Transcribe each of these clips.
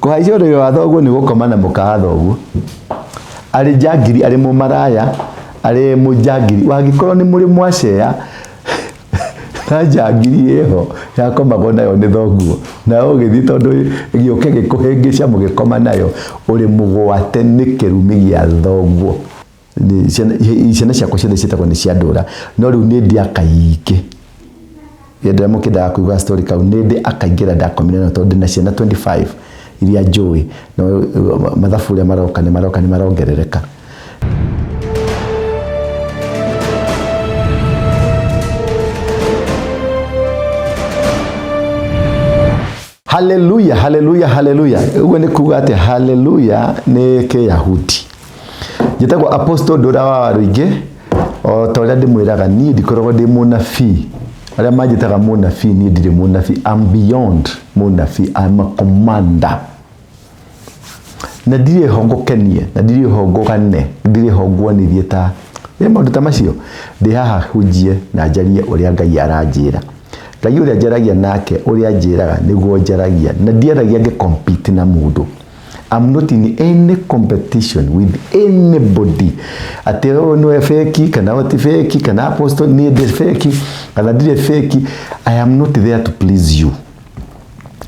Kũhaica ũrĩrĩ wa thoguo nĩ gũkoma na mũka wa thoguo. Arĩ njangiri, arĩ mũmaraya, arĩ mũnjangiri. Wangĩkorwo nĩ mũrĩ mwacea na njangiri ĩho yakomagwo nayo nĩ thoguo, nawe ũgĩthiĩ tondũ gĩũke gĩkũhĩngĩca mũgĩkoma nayo, ũrĩ mũgwate nĩ kĩrumi gĩa thoguo. Ciana ciakwa ciothe ciĩtagwo nĩ cia ndũra, no rĩu nĩ ndĩ akaingĩ. Hĩndĩ ĩrĩa mũkĩendaga kũigua story kau, nĩ ndĩ akaingĩ ndakomire nao tondũ ndĩna ciana 25 iria njũĩ, no mathabu ũrĩa maroka nĩ maroka nĩ marongerereka. Haleluya, haleluya, haleluya. Ũguo nĩ kuga atĩ haleluya nĩ Kĩyahudi. Njĩtagwo Apostle Ndũra wa Waruingĩ, o ta ũrĩa ndĩmwĩraga niĩ ndikoragwo ndĩ mũnabii. Arĩa manjĩtaga mũnabii niĩ ndirĩ mũnabii. I'm beyond mũnabii, I'm a commander. Na ndirĩ ho ngũkenie, na ndirĩ ho ngũgane, ndirĩ ho nguonithie ta ĩ maũndũ ta macio. Ndĩ haha hunjie na njarie ũrĩa Ngai aranjĩra. Ngai ũrĩa njaragia nake, ũrĩa anjĩraga nĩguo njaragia, na ndiaragia ngĩ compete na mũndũ. I'm not in any competition with anybody. Atĩ ũyũ nĩwe fake kana ũyũ ti fake kana apostle niĩ ndĩ fake kana ndirĩ fake. I am not there to please you.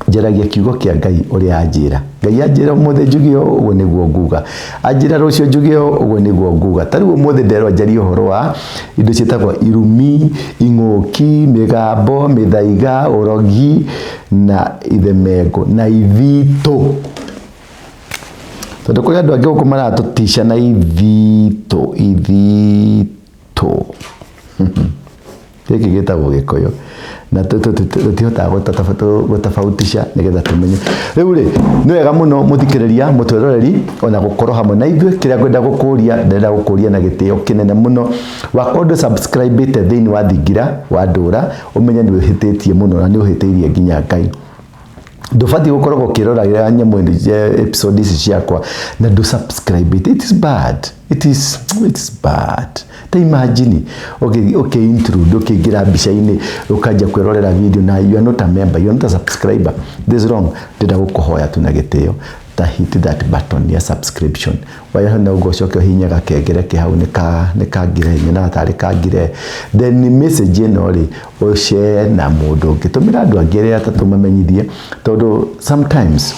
Njaragia kiugo kĩa Ngai ũrĩa anjĩra. Ngai anjĩra ũmũthĩ njuge ũũ, ũguo nĩguo nguga. Anjĩra rũciũ njuge ũũ, ũguo nĩguo nguga. Ta rĩu ũmũthĩ nderwo njarie ũhoro wa indo ciĩtagwo irumi, ing'ũki, mĩgambo, mĩthaiga, ũrogi na ithemengũ na ithitũ. Tondũ kũrĩ andũ angĩ gũkũ maratũtica na ithitũ, ithitũ. Gĩkĩ gĩtagwo gĩkũyũ na tũtihotaga gũtabautisha nĩgetha tũmenye. Rĩu rĩ, nĩ wega mũno mũthikĩrĩria, mũtwĩroreri ona gũkorwo hamwe na ithuĩ. Kĩrĩa ngwenda gũkũria, ndĩrenda gũkũria na gĩtĩo kĩnene mũno. Wakorwo ndũ subscribe ĩte thĩinĩ wa thingira wa ndũra, ũmenye nĩ ũhĩtĩtie mũno na nĩ ũhĩtĩirie nginya Ngai. Ndũbatiĩ gũkoragwo ũkĩroragĩra nyamũ ĩno, episode ici ciakwa na ndũ subscribe. It is bad. It is bad. Ta imagine ũkĩ intrude ũkĩingĩra mbica-inĩ ũkanjia kwĩrorera video na you are not a member, you are not a subscriber. This is wrong. Ndĩrenda gũkũhoya tu na gĩtĩo ta hit that button ya subscription. Wayahona ũguo ũcoke ũhihinye gakengere ke hau nĩ kangire nyonaga tarĩ kangire. Then message ĩno rĩ ũshare na mũndũ ũngĩ, tũmĩra andũ angĩ erĩ atatũ mamenyithie, tondũ sometimes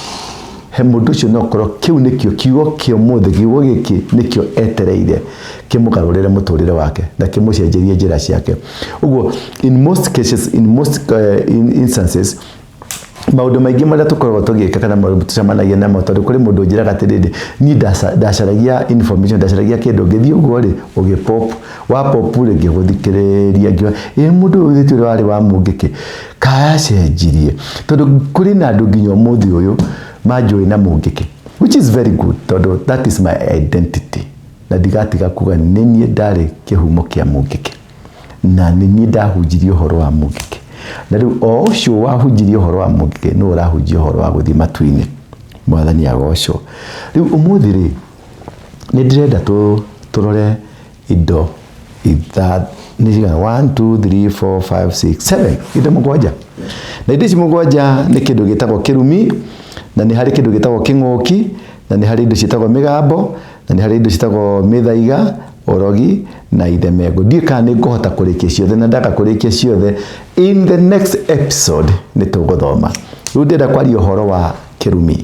he mũndũ ũcio no korwo kĩu nĩkĩo kiugo kĩa ũmũthĩ, kiugo gĩkĩ nĩkĩo etereire kĩmũgarũrĩre mũtũrĩre wake na kĩmũcenjerie njĩra ciake. Ũguo in most cases, in most in instances, maũndũ maingĩ marĩa tũkoragwo tũgĩka kana maũndũ tũcemanagia namo, tondũ kũrĩ mũndũ ũnjĩraga atĩrĩrĩ, niĩ ndacaragia information, ndacaragia kĩndũ, ngĩthiĩ ũguo rĩ, ũgĩ pop, wa pop rĩ, ngĩgũthikĩrĩria ngiuga ĩ mũndũ ũyũ ti ũrĩa warĩ wa mũngĩkĩ, kacenjirie, tondũ kũrĩ na andũ nginya ũmũthĩ ũyũ manjũĩ na mũngĩkĩ, which is very good, tondũ that is my identity, na ndigatiga kuga nĩ niĩ ndarĩ kĩhumo kĩa mũngĩkĩ, na nĩ niĩ ndahunjirie ũhoro wa mũngĩkĩ, na rĩu o ũcio wahunjirie ũhoro wa mũngĩkĩ nĩwe ũrahunjia ũhoro wa gũthiĩ matu-inĩ. Mwathani agocwo. Rĩu ũmũthĩ rĩ, nĩ ndĩrenda tũrore indo nĩ cigana? 1, 2, 3, 4, 5, 6, 7, indo mũgwanja. Na indo ici mũgwanja nĩ kĩndũ gĩtagwo kĩrumi, na nĩ harĩ kĩndũ gĩtagwo kĩng'ũki, na nĩ harĩ indo ciĩtagwo mĩgambo, na nĩ harĩ indo ciĩtagwo mĩthaiga, ũrogi na ithemengũ. Ndiũĩ kana nĩ ngũhota kũrĩkia ciothe, na ndaga kũrĩkia ciothe in the next episode nĩ tũgũthoma. Rĩu ndĩrenda kwaria ũhoro wa kĩrumi,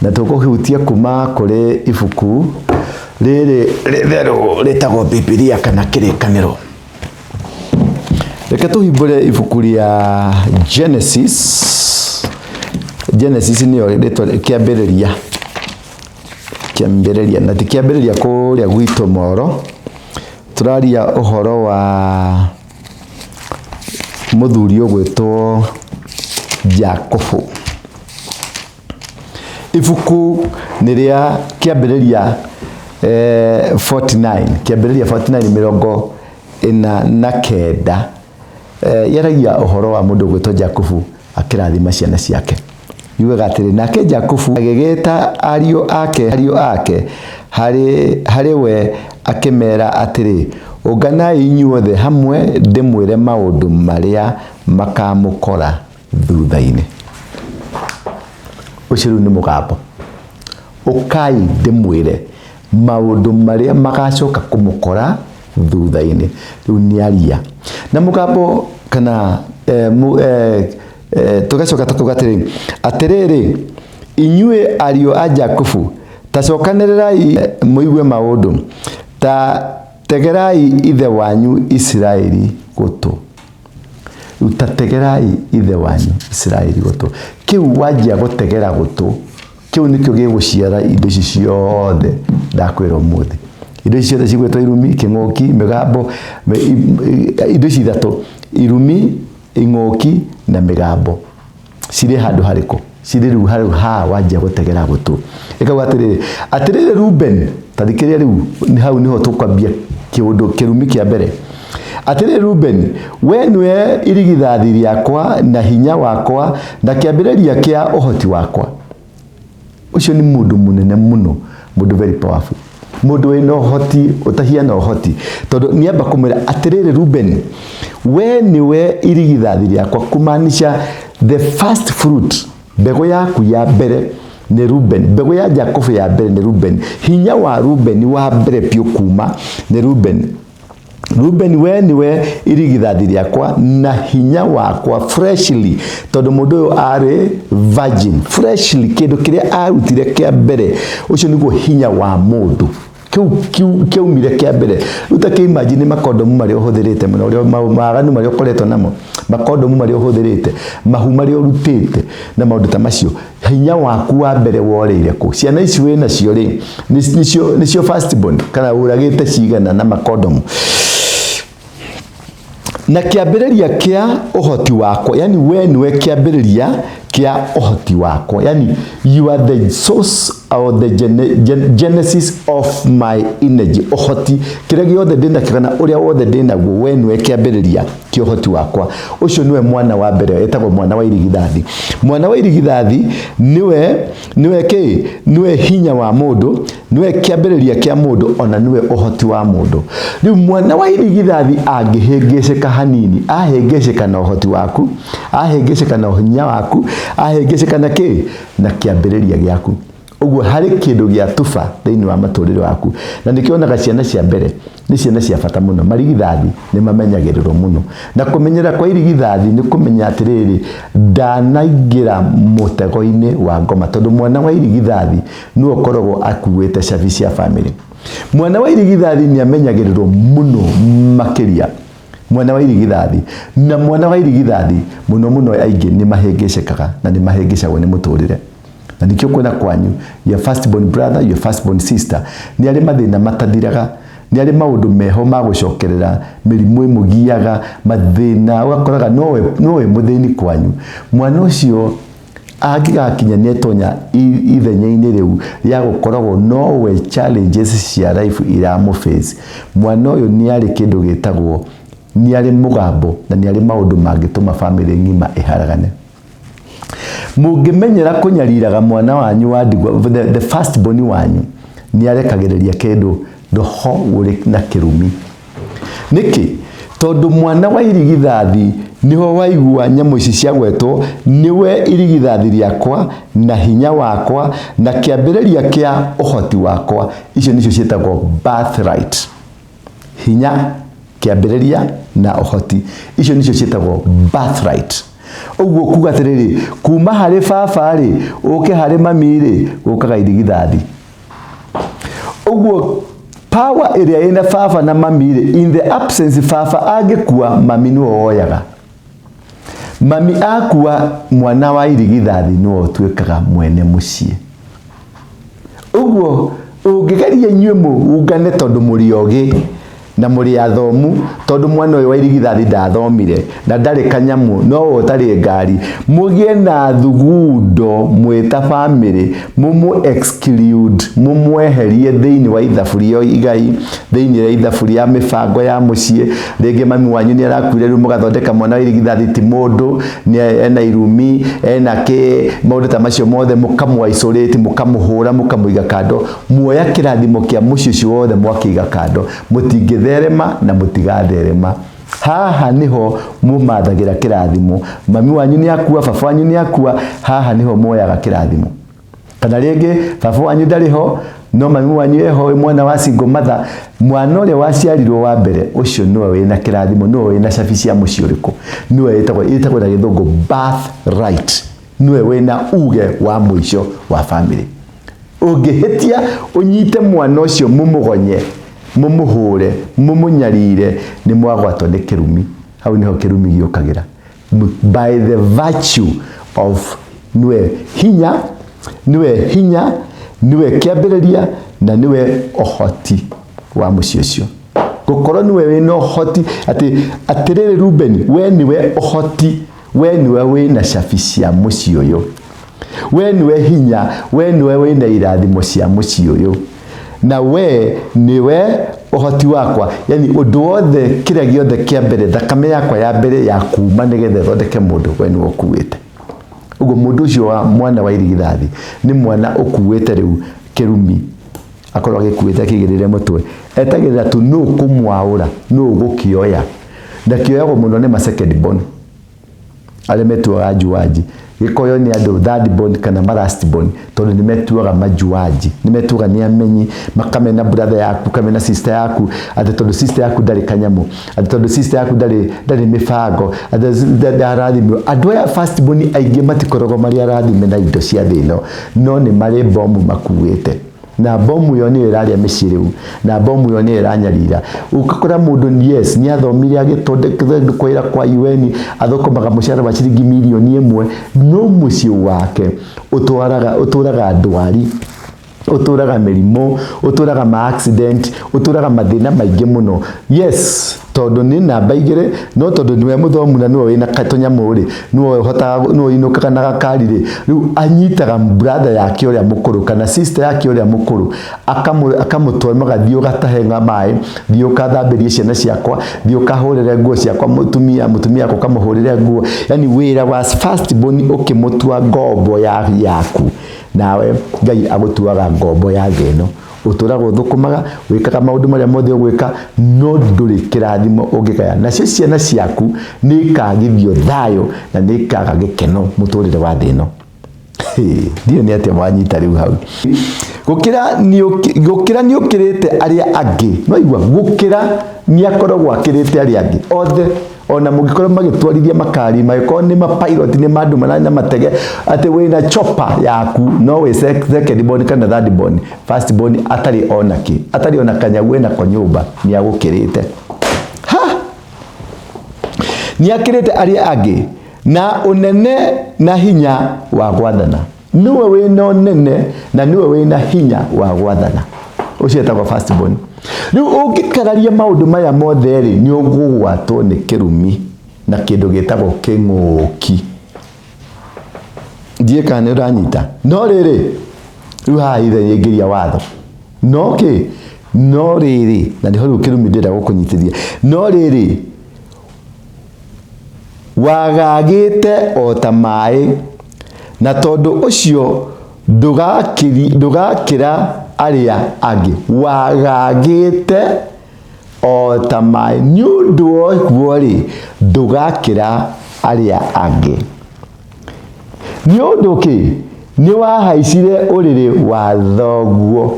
na tũkũhutia kuma kũrĩ ibuku rĩrĩ rĩtheru rĩtagwo Bibilia kana Kĩrĩkanĩro. Reke tũhingũre ibuku rĩa Genesis. Genesis nĩyo rĩtwa kĩambĩrĩria, kĩambĩrĩria, na ti kĩambĩrĩria kũrĩa gwitũ Moro. Tũraria ũhoro wa mũthuri ũgwĩtwo Jakubu. Ibuku nĩ rĩa kĩambĩrĩria 49, kĩambĩrĩria 49 mĩrongo ĩna na kenda. Yaragia ũhoro wa mũndũ ũgwĩtwo Jakubu akĩrathima ciana ciake. Yugaga atĩrĩ, nake Jakubu agĩgĩta ariũ ake harĩ we akĩmera atĩrĩ, ũnganai inyuothe hamwe ndĩmwĩre maũndũ marĩa makamũkora thutha-inĩ. Ũcio rĩu nĩ mũgambo. Ũkai ndĩmwĩre maũndũ marĩa magacoka kũmũkora thutha-inĩ. Rĩu nĩ aria na mũgambo kana tũgacoka tũkauga atĩrĩrĩ, atĩrĩrĩ inyuĩ ariũ a Jakubu, ta cokanĩrĩrai mũigue maũndũ, ta tegerai ithe wanyu Isiraeli gũtũ. Rĩu ta tegerai ithe wanyu Isiraeli gũtũ. Kĩu wanjia gũtegera gũtũ, kĩu nĩkĩo gĩgũciara indo ici ciothe ndakwĩra ũmũthĩ. Indo ici ciothe cigwĩtwo irumi, kĩng'ũki, mĩgambo, indo ici ithatũ, irumi, ing'ũki na mĩgambo, cirĩ handũ harĩkũ? Cirĩ rĩu harĩ haha wanjia gũtegera gũtũ. Ĩkauga atĩrĩrĩ, atĩrĩrĩ Ruben, ta thikĩrĩria rĩu, hau nĩho tũkwambia kĩũndũ kĩrumi kĩa mbere. Atĩrĩrĩ Ruben, we nĩwe irigithathi rĩakwa na hinya wakwa na kĩambĩrĩria kĩa ũhoti wakwa. Ũcio nĩ mũndũ mũnene mũno, mũndũ very powerful, mũndũ wĩna ũhoti ũtahiana ũhoti, tondũ nĩamba kũmwĩra atĩrĩrĩ Ruben, we nĩwe irigithathi rĩakwa, kumaanisha the first fruit, mbegũ yaku ya mbere nĩ Ruben, mbegũ ya Jakubu ya mbere nĩ Ruben, hinya wa Ruben wa mbere biũ kuma nĩ Ruben. Ruben, we niwe irigithathi rĩakwa na hinya wakwa freshly, tondũ mũndũ ũyũ arĩ virgin freshly, kĩndũ kĩrĩa arutire kĩa mbere, ũcio nĩguo hinya wa mũndũ, kĩu kĩaumire kĩa mbere. Rĩu ta kĩ imagine makondomu marĩa ũhũthĩrĩte mũno, ũrĩa mawaganu marĩa ũkoretwo namo, makondomu marĩa ũhũthĩrĩte, mahu marĩa ũrutĩte na maũndũ ta macio, hinya waku wa mbere worĩire kũ? Ciana ici wĩ nacio rĩ, nĩcio first born kana ũragĩte cigana na makondomu? Na kĩambĩrĩria kĩa ũhoti wakwa, yani we nĩwe kĩambĩrĩria kĩa ũhoti wakwa, yani you are the source or the genesis of my energy, ũhoti kĩrĩa gĩothe ndĩnakĩo kana ũrĩa wothe ndĩnaguo, we nĩwe kĩambĩrĩria kĩa ũhoti wakwa. Ũcio nĩwe mwana wa mbere, etagwo mwana wa irigithathi. Mwana wa irigithathi nĩwe kĩ? Nĩwe hinya wa mũndũ, nĩwe kĩambĩrĩria kĩa mũndũ, ona nĩwe ũhoti wa mũndũ. Rĩu mwana wa irigithathi angĩhĩngĩcĩka hanini, ahĩngĩcĩka na ũhoti waku, ahĩngĩcĩka na hinya waku, ahĩngĩcĩka na kĩ? Na kĩambĩrĩria gĩaku. Ũguo harĩ kĩndũ gĩa tuba thĩinĩ wa matũrĩre waku. Na nĩkĩo onaga ciana cia mbere nĩ ciana cia bata mũno. Marigithathi nĩ mamenyagĩrĩrwo mũno. Na kũmenyera kwa irigithathi nĩ kũmenya atĩrĩrĩ, ndanaingĩra mũtego-inĩ wa ngoma, tondũ mwana wa irigithathi nĩwe ũkoragwo akuĩte cabi cia bamĩrĩ. Mwana wa irigithathi nĩ amenyagĩrĩrwo mũno makĩria. Mwana wa irigithathi. Na mwana wa irigithathi mũno mũno aingĩ nĩ mahĩngĩcĩkaga na nĩ mahĩngĩcagwo nĩ mũtũrĩre. Na nĩkĩo kwĩna kwanyu, your first born brother, your first born sister, nĩ arĩ mathĩna matathiraga, nĩ arĩ maũndũ meho ma gũcokerera, mĩrimũ ĩmũgiaga, mathĩna, ũgakoraga nowe mũthĩni kwanyu. Mwana ũcio angĩgakinya nĩ etonya ithenya-inĩ rĩu rĩa gũkoragwo nowe challenges cia life iramũface. Mwana ũyũ nĩ arĩ kĩndũ gĩtagwo, nĩ arĩ mũgambo na nĩ arĩ maũndũ mangĩtũma famĩlĩ ng'ima ĩharagane. Mũngĩmenyera kũnyariraga mwana wanyu wa ndigwa, the first born wanyu, nĩ arekagĩrĩria kĩndũ roho ũrĩ na kĩrumi. Nĩkĩ? Tondũ mwana wa irigithathi nĩho waigua nyamũ ici ciagwetwo, nĩwe irigithathi rĩakwa na hinya wakwa na kĩambĩrĩria kĩa ũhoti wakwa. Icio nĩcio ciĩtagwo birthright. Hinya, kĩambĩrĩria na ũhoti. Icio nĩcio ciĩtagwo birthright. Ũguo kuga atĩrĩrĩ, kuma harĩ baba rĩ, ũke harĩ mami rĩ, gũkaga irigithathi. Ũguo power ĩrĩa ĩna baba na mami rĩ, in the absence baba angĩkua, mami nĩwe woyaga. Mami akua, mwana wa irigithathi nĩwe ũtuĩkaga mwene mũciĩ. Ũguo ũngĩgeria inyuĩ mũungane tondũ mũrĩ ogĩ na mũrĩ athomu, tondũ mwana ũyũ wa irigithathi ndathomire na ndarĩ kanyamũ, no we ũtarĩ ngari, mũgĩe na thugundo mwĩ ta bamĩrĩ, mũmũ exclude, mũmweherie thĩinĩ wa ithabu rĩa igai, thĩinĩ wa ithabu rĩa mĩbango ya mũciĩ. Rĩngĩ mami wanyu nĩ arakuire, rĩu mũgathondeka mwana wa irigithathi ti mũndũ, nĩ ena irumi, ena kĩ, maũndũ ta macio mothe, mũkamũ isolate, mũkamũhũra, mũkamũiga kando. Muoya kĩrathimo kĩa mũciĩ ũcio wothe mwakĩiga kando, mũtingĩtherema na mũtigatherema. Haha niho mũmathagĩra kĩrathimo. Mami wanyu nĩ akua, baba wanyu nĩ akua, haha niho muoyaga kĩrathimo. Kana rĩngĩ baba wanyu ndarĩ ho, no mami wanyu eho, wĩ mwana wa single mother, mwana ũrĩa waciarirwo wa mbere ũcio nĩwe wĩna kĩrathimo, nĩwe wĩna cabi cia mũciĩ ũrĩkũ, nĩwe ĩtagwo na gĩthũngũ birth right, nĩwe wĩna uge wa mũico wa family. Ũngĩhĩtia ũnyite mwana ũcio mũmũgonye, mũmũhũre, mũmũnyarire, nĩ mwagwatwo nĩ kĩrumi. Hau nĩho kĩrumi gĩũkagĩra. By the virtue of nĩwe hinya, nĩwe hinya, nĩwe kĩambĩrĩria na nĩwe ũhoti wa mũciĩ ũcio. Gũkorwo nĩwe wĩna ũhoti atĩ atĩrĩrĩ Rubeni, we nĩwe ũhoti, we nĩwe wĩna cabi cia mũciĩ ũyũ, we nĩwe hinya, we nĩwe wĩna irathimo cia mũciĩ ũyũ, na we nĩwe ũhoti wakwa. Yani ũndũ wothe, kĩrĩa gĩothe kĩa mbere, thakame yakwa ya mbere ya kuma nĩgetha ĩthondeke mũndũ, we nĩwe ũkuĩte. Ũguo mũndũ ũcio wa mwana wa irigithathi nĩ mwana ũkuĩte rĩu kĩrumi, akorwo agĩkuĩte akĩigĩrĩre mũtwe, etagĩrĩra tu nũ kũmwaũra, nũ gũkĩoya, na kĩoyagwo mũno nĩ ma second born arĩa metuaga njuanji. Gĩkoyo nĩ andũ third born kana ma last born, tondũ nĩ metuaga majuanji, nĩ metuaga nĩ amenyi, makamena brother yaku, kamena sister yaku, atĩ tondũ sister yaku ndarĩ kanyamũ, atĩ tondũ sister yaku ndarĩ mĩbango, atĩ ndarathimirwo. Andũ aya first born aingĩ matikoragwo marĩ arathime na indo cia thĩ ĩno, no nĩ marĩ bomu makuĩte, na bomu ĩyo nĩyo ĩrarĩa mĩciĩ rĩu, na bomu ĩyo nĩyo ĩranyarira. Ũgakora mũndũ yes nĩ athomire agĩthondekwo wĩra kwa UN, athũkũmaga mũcara wa ciringi mirioni 1, no mũciĩ wake ũtũraga ndwari, ũtũraga mĩrimũ, ũtũraga ma accident, ũtũraga mathĩna maingĩ mũno. Yes, tondũ nĩ namba 2, no tondũ nĩwe mũthomu na nĩwe wĩna tũnyamũ rĩ, nĩwe ũhotaga, nĩwe ũinũkaga na gakari rĩ, rĩu anyitaga brother yake ũrĩa mũkũrũ kana sister yake ũrĩa mũkũrũ, akamũtwara, magathiĩ ũgatahe maĩ, thiĩ ũkathambĩrie ciana ciakwa, thiĩ ũkahũrĩre nguo ciakwa, mũtumia wakwa ũkamũhũrĩre nguo. Yani wĩra wa first born ũkĩmũtua ngombo yaku, nawe Ngai agũtuaga ngombo ya thĩ ĩno. Ũtũraga ũthũkũmaga, wĩkaga maũndũ marĩa mothe ũgwĩka, no ndũrĩ kĩrathimo ũngĩgaya. Nacio ciana ciaku nĩ ikagithio thayũ na nĩ ikaga gĩkeno mũtũrĩre wa thĩ ĩno. Ndiũĩ nĩ atĩa mwanyita rĩu hau. Gũkĩra nĩ ũkĩrĩte arĩa angĩ. No igua, gũkĩra nĩ akoragwo akĩrĩte arĩa angĩ othe. Ona mũngĩkorwo magĩtwarithia makari, magĩkorwo nĩ mapilot, nĩ mandũ marĩ na matege, atĩ wĩna chopper yaku, no wĩ second born kana third born, first born atarĩ ona kĩ, atarĩ ona kanyau enako nyũmba, nĩ agũkĩrĩte. Ha! Nĩ akĩrĩte arĩa angĩ na ũnene na hinya wa gwathana. Nĩwe wĩna ũnene na nĩwe wĩna hinya wa gwathana. Ũcio etagwo first born. Rĩu ũngĩkararia maũndũ maya mothe rĩ, nĩ ũgũgwatwo nĩ kĩrumi na kĩndũ gĩtagwo kĩng'ũki. Ndiũĩ kana nĩ ũranyita. No rĩrĩ, rĩu haha ithe nyingĩria watho. No kĩ? No rĩrĩ, na nĩho rĩu kĩrumi ndĩrenda gũkũnyitithia. No rĩrĩ, wagagĩte o ta maĩ, na tondũ ũcio ndũgakĩra arĩa angĩ. Wagagĩte o ta maĩ, nĩ ũndũ ũguo rĩ, ndũgakĩra arĩa angĩ. Nĩ ũndũ kĩ? Nĩ wahaicire ũrĩrĩ wa thoguo.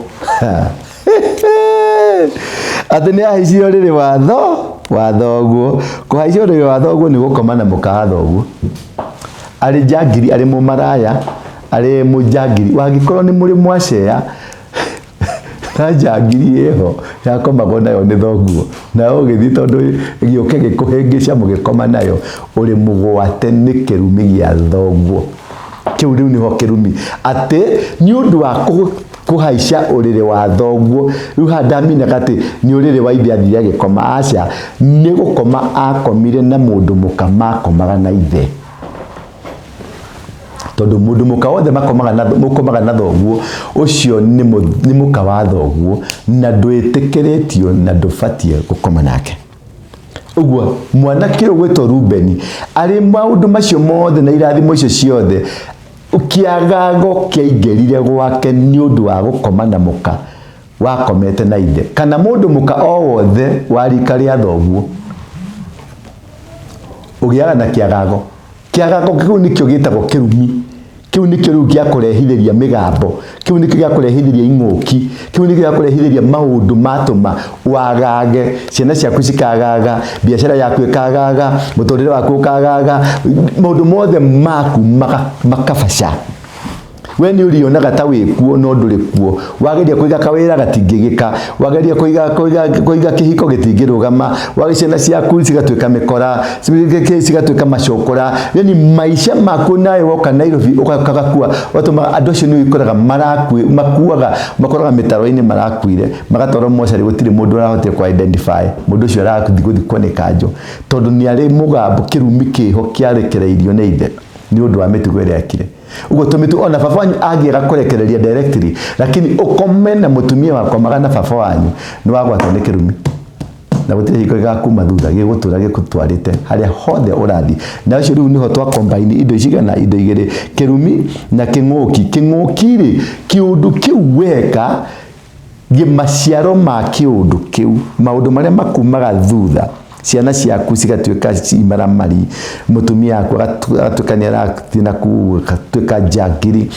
Atĩ nĩ ahaicire ũrĩrĩ wa thoguo. Kũhaica ũrĩrĩ wa thoguo nĩ gũkoma na mũka wa thoguo. Arĩ njangiri, arĩ mũmaraya, arĩ mũnjangiri. Wangĩkorwo nĩ mũrĩ mwacea na njangiri ĩho yakomagwo nayo nĩ thoguo, na ũgĩthiĩ tondũ gĩũke gĩkũhĩngĩca mũgĩkoma nayo, ũrĩ mũgwate nĩ kĩrumi gĩa thoguo. Kĩu rĩu nĩho kĩrumi, atĩ nĩ ũndũ wa kũhaica ũrĩrĩ wa thoguo. Rĩu haha ndaminaga atĩ nĩ ũrĩrĩ wa ithe athire agĩkoma, aca, nĩ gũkoma akomire na mũndũ mũka makomaga na ithe. Tondũ mũndũ mũka wothe mũkomaga na thoguo, ũcio nĩ mũka wa thoguo, na ndwĩtĩkĩrĩtio na ndũbatiĩ gũkoma nake. Ũguo mwanake ũyũ gwĩtwo Rubeni arĩ maũndũ macio mothe na irathimo icio ciothe, kĩagago kĩaingĩrire gwake nĩ ũndũ wa gũkoma na mũka wakomete na ithe, kana mũndũ mũka o wothe wa rika rĩa thoguo ũgĩaga na kĩagago. Kĩagago kĩu nĩkĩo gĩtagwo kĩrumi. Kĩu nĩkĩo rĩu gĩakũrehithĩria mĩgambo, kĩu nĩkĩo gĩakũrehithĩria ing'ũki, kĩu nĩkĩo gĩakũrehithĩria maũndũ matũma wagage, ciana ciaku cikagaga, biacara yaku ĩkagaga, mũtũrĩre waku ũkagaga, maũndũ mothe maku makabaca. We nĩ ũrĩonaga ta wĩ kuo no ndũrĩ kuo. Wageria kũiga kawĩra gatingĩgĩka, wageria kũiga kĩhiko gĩtingĩrũgama, wageria ciana ciaku cigatuĩka mĩkora, cigatuĩka macokora. Yani maica maku nawe woka Nairobi ũgakua, ũgatũma andũ acio nĩ ũkoraga makuaga, makoraga mĩtaro-inĩ marakuire, magatwarwo mocarĩ, gũtirĩ mũndũ ũrahotire kũ identify mũndũ ũcio arathiĩ gũthikwo nĩ kanjũ, tondũ nĩ arĩ mũgambo, kĩrumi kĩho kĩarekereirio nĩ ithe nĩ ũndũ wa mĩtugo ĩrĩa ekire. Ũguo tũmĩtu ona baba wanyu angĩaga kũrekereria directly, lakini ũkome na mũtumia wakomaga na baba wanyu, nĩ wagwatwo nĩ kĩrumi. Na gũtirĩ hingo gĩgakuma thutha, gĩgũtũra gĩgũtwarĩte harĩa hothe ũrathiĩ. Na ũcio rĩu nĩho twa combine indo cigana, indo igĩrĩ, kĩrumi na kĩng'ũki. Kĩng'ũki rĩ, kĩũndũ kĩu weka, maciaro ma kĩũndũ kĩu, maũndũ marĩa makumaga thutha, ciana ciaku cigatuĩka imaramari, mũtumia waku agatuĩka nĩ arathiĩ na kũu, agatuĩka njangiri,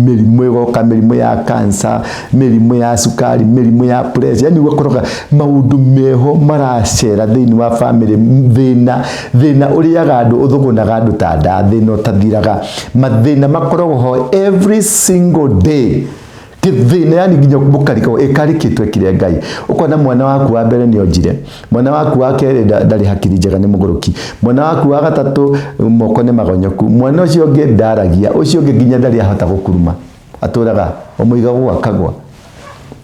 mĩrimũ ĩgoka, mĩrimũ ya cancer, mĩrimũ ya cukari, mĩrimũ ya pressure, yani ũgakoraga maũndũ meho maracera thĩinĩ wa family, thĩna, thĩna ũrĩaga andũ, ũthũgũnaga andũ ta nda, thĩna ũtathiraga, mathĩna makoragwo ho every single day. Gĩthĩna yani nginya mũkarika ĩkarĩkĩtwo twekire Ngai. Ũkona mwana waku wa mbere nĩ onjire, mwana waku wa kerĩ ndarĩ hakiri njega, nĩ mũgũrũki, mwana waku wa gatatũ moko nĩ magonyoku, mwana ũcio ũngĩ ndaragia, ũcio ũngĩ nginya ndarĩ ahota gũkuruma, atũraga o mũigagwo akagwa.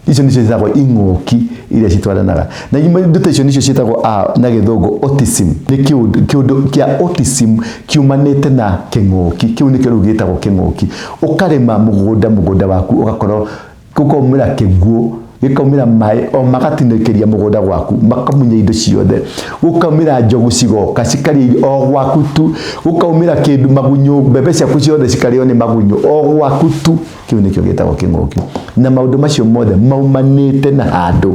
Icio nĩcio ciĩtagwo ing'ũki iria citwaranaga na indo ta icio, nĩcio ciĩtagwo na gĩthũngũ autism. Nĩ kĩũndũ kĩa autism kiumanĩte na kĩng'ũki kĩu, nĩkĩo rĩu gĩtagwo kĩng'ũki. Ũkarĩma mũgũnda, mũgũnda waku ũgakorwo gũkaumĩra kĩguũ, gĩkaumĩra maĩ o magatinĩkĩria mũgũnda gwaku, makamunya indo ciothe, gũkaumĩra njogu cigoka cikarĩa irio o gwaku tu, gũkaumĩra kĩndũ magunyũ, mbembe ciaku ciothe cikarĩo nĩ magunyũ o gwaku tu. Kĩu nĩkĩo gĩtagwo kĩng'ũki. Na maũndũ macio mothe maumanĩte na handũ,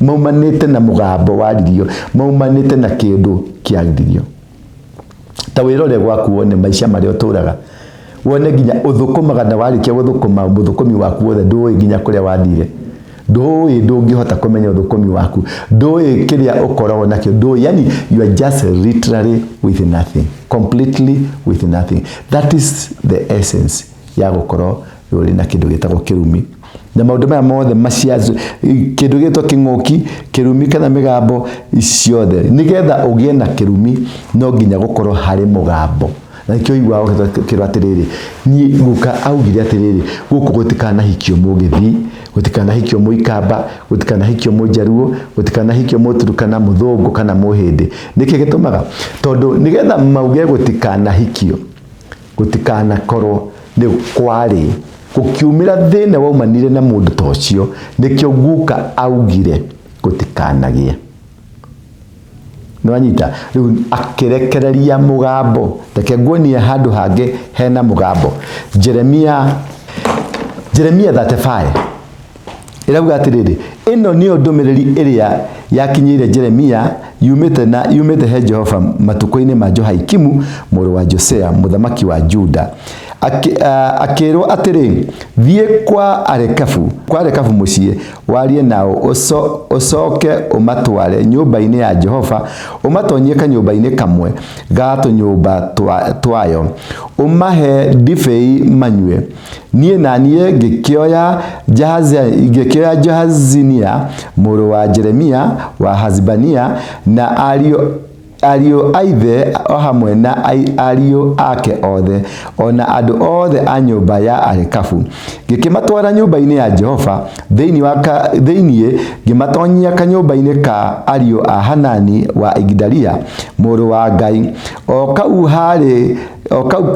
maumanĩte na mũgambo waririo, maumanĩte na kĩndũ kĩaririo. Ta wĩrore gwaku wone maica marĩa ũtũraga, wone nginya ũthũkũmaga, na warĩkia gũthũkũma mũthũkũmi waku wothe ndũĩ nginya kũrĩa wathire, ndũĩ, ndũngĩhota kũmenya ũthũkũmi waku, ndũĩ kĩrĩa ũkoragwo nakĩo, ndũĩ, yani you are just literally with nothing, completely with nothing. That is the essence ya gũkorwo ũrĩ na kĩndũ gĩtagwo kĩrumi. Na maũndũ maya mothe maciazo, kĩndũ gĩtwo kĩng'ũki, kĩrumi kana mĩgambo ciothe, nĩgetha ũgĩe na kĩrumi no nginya gũkorwo harĩ mũgambo. Na nĩkĩo ũiguaga ũkĩrwo atĩrĩrĩ, niĩ guka augire atĩrĩrĩ, gũkũ gũtikanahikio mũgĩthii, gũtikanahikio mũikamba, gũtikanahikio mũjaruo, gũtikanahikio mũturukana, mũthũngũ kana mũhĩndĩ. Nĩkĩ gĩtũmaga? Tondũ nĩgetha mauge gũtikanahikio, gũtikanakorwo nĩ kwarĩ gũkiumĩra thĩna waumanire na mũndũ ta ũcio, nĩkĩo guka augire gũtikanagĩe. Nĩwanyita? Rĩu akĩrekereria mũgambo. Reke nguonie handũ hangĩ hena mũgambo. Jeremia 35 ĩrauga atĩrĩrĩ, ĩno nĩyo ndũmĩrĩri ĩrĩa yakinyĩire Jeremia yumĩte he Jehova matukũ-inĩ ma Jehoiakimu mũrũ wa Josia mũthamaki wa Juda. Akĩrwo atĩrĩ, thiĩ kwa Arekabu, kwa Arekabu mũciĩ, warie nao, ũcoke ũmatware nyũmba-inĩ ya Jehova, ũmatonyie kanyũmba-inĩ kamwe ga tũnyũmba twayo, ũmahe ndibei manyue. Niĩ na niĩ ngĩkĩoya Jahazinia mũrũ wa Jeremia wa Hazibania na ariũ a ithe o hamwe na ariũ ake othe, o na andũ othe a nyũmba ya Arekabu, ngĩkĩmatwara nyũmba-inĩ ya Jehova thĩinĩ, ngĩmatonyia kanyũmba-inĩ ka ariũ a Hanani wa Igidalia mũrũ wa Ngai, o kau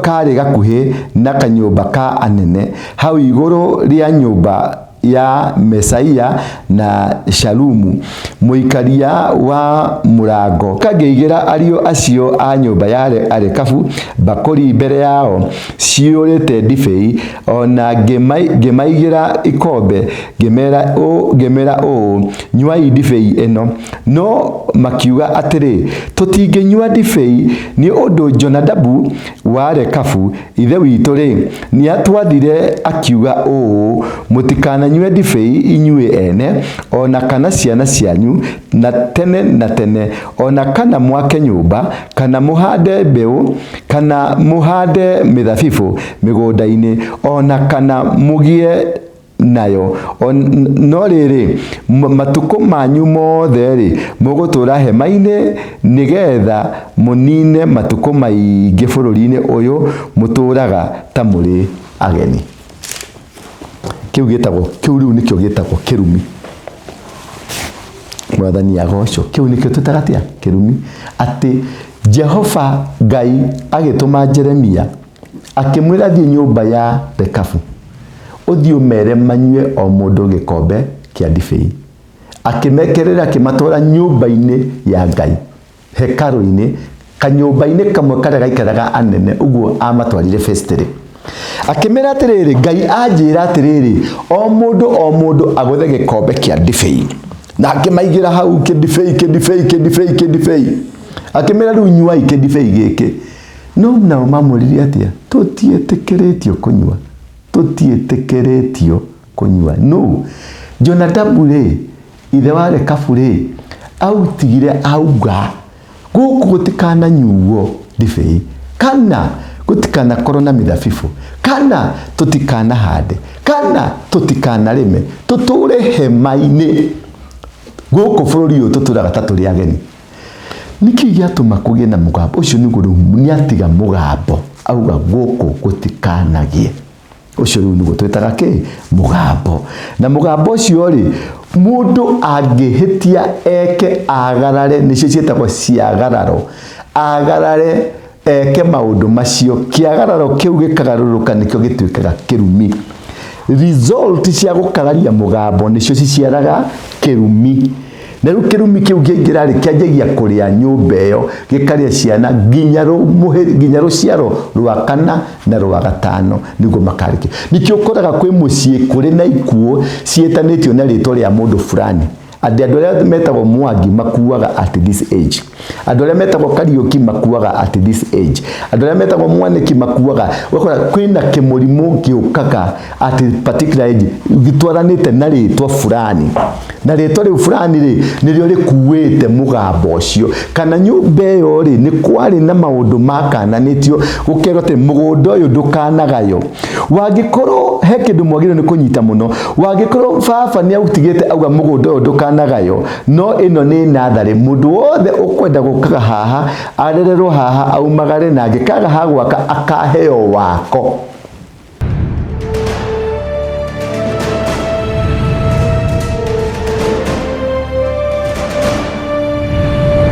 karĩ gakuhĩ na kanyũmba ka anene, hau igũrũ rĩa nyũmba ya Mesaia na Shalumu mũikaria wa mũrango. Ngĩigĩra ariũ acio a nyũmba ya Arekabu mbakũri mbere yao ciyũrĩte ndibei, o na ngĩmaigĩra ikombe, ngĩmeera ũũ, "Nyuai ndibei ĩno." No makiuga atĩrĩ, "Tũtingĩnyua ndibei, nĩ ũndũ Jonadabu wa Rekabu ithe witũ-rĩ, nĩatwathire akiuga ũũ, 'Mũtikananyue ndibei inyuĩ ene, o na kana ciana cianyu, na tene na tene, o na kana mwake nyũmba, kana mũhande mbeũ, kana mũhande mĩthabibũ mĩgũnda-inĩ, o na kana mũgĩe nayo. No rĩrĩ, matukũ manyu mothe-rĩ, mũgũtũũra hema-inĩ, nĩgeetha mũniine matukũ maingĩ bũrũri-inĩ ũyũ mũtũũraga ta mũrĩ ageni." Kĩu gĩtagwo, kĩu rĩu nĩkĩo gĩtagwo kĩrumi. Mwathani agocwo. Kĩu nĩkĩo twĩtaga atĩa? Kĩrumi. Atĩ Jehova Ngai agĩtũma Jeremia akĩmwĩra, "Thiĩ nyũmba ya Rekabu, ũthiĩ ũmere manyue o mũndũ gĩkombe kĩa ndibei." Akĩmekerera, akĩmatwara nyũmba-inĩ ya Ngai, hekarũ-inĩ, kanyũmba-inĩ kamwe karĩa gaikaraga anene, ũguo amatwarire festĩrĩ. Akĩmera atĩrĩrĩ, "Ngai anjĩra atĩrĩrĩ, o mũndũ o mũndũ agũthe gĩkombe kĩa ndibei." Na akĩmaigĩra hau kĩndibei, kĩndibei, kĩndibei, kĩndibei. Akĩmera, "Rĩu nyuai kĩndibei gĩkĩ." No nao mamwĩrire atĩa? "Tũtiĩtĩkĩrĩtio kũnyua, tũtiĩtĩkĩrĩtio kũnyua." No Jonadabu rĩ, ithe wa Rekabu rĩ, autigire auga gũkũ gũtikananyuo ndibei, kana gũtikanakorwo na mĩthabibũ, kana tũtikanahande, kana tũtikanarĩme, tũtũre hema-inĩ gũkũ bũrũri ũyũ tũtũraga ta tũrĩ ageni. Nĩkĩ gĩatũma kũgĩe na mũgambo ũcio? Nĩguo rĩu nĩatiga mũgambo, auga gũkũ gũtikanagĩe. Ũcio rĩu nĩguo twĩtaga kĩ? Mũgambo. Na mũgambo ũcio rĩ, mũndũ angĩhĩtia eke agarare, nĩcio ciĩtagwo ciagararo, agarare eke maũndũ macio, kĩagararo kĩu gĩkagarũrũka, nĩkĩo gĩtuĩkaga kĩrumi. Result cia gũkararia mũgambo nĩcio ciciaraga kĩrumi. Na rĩu kĩrumi kĩu kĩaingĩra rĩ, kĩanjagia kũrĩa nyũmba ĩyo, gĩkarĩa ciana nginya nginya rũciaro rwa kana na rwa gatano nĩguo makarĩkia. Nĩkĩo ũkoraga kwĩ mũciĩ kũrĩ na ikuũ ciĩtanĩtio na rĩtwa rĩa mũndũ fulani. Andũ arĩa metagwo Mwangi makuaga at this age, andũ arĩa metagwo Kariũki makuaga at this age, andũ arĩa metagwo Mwanĩki makuaga. Ũgakora kwĩna kĩmũrimũ gĩũkaga at particular age gĩtwaranĩte na rĩtwa fulani, na rĩtwa rĩu fulani rĩ, nĩrĩo rĩkuĩte mũgambo ũcio. Kana nyũmba ĩyo rĩ, nĩ kwarĩ na maũndũ makananĩtio, gũkerwo atĩ mũgũnda ũyũ ndũkanagaywo. Wangĩkorwo he kĩndũ mwagĩrĩirwo nĩ kũnyita mũno, wangĩkorwo baba nĩ autigĩte auga mũgũnda ũyũ ndũkanagaywo, no ĩno nĩ natharĩ, mũndũ wothe ũkwenda gũkaga haha, arererwo haha, aumagare, na angĩkaga ha gwaka akaheo wako.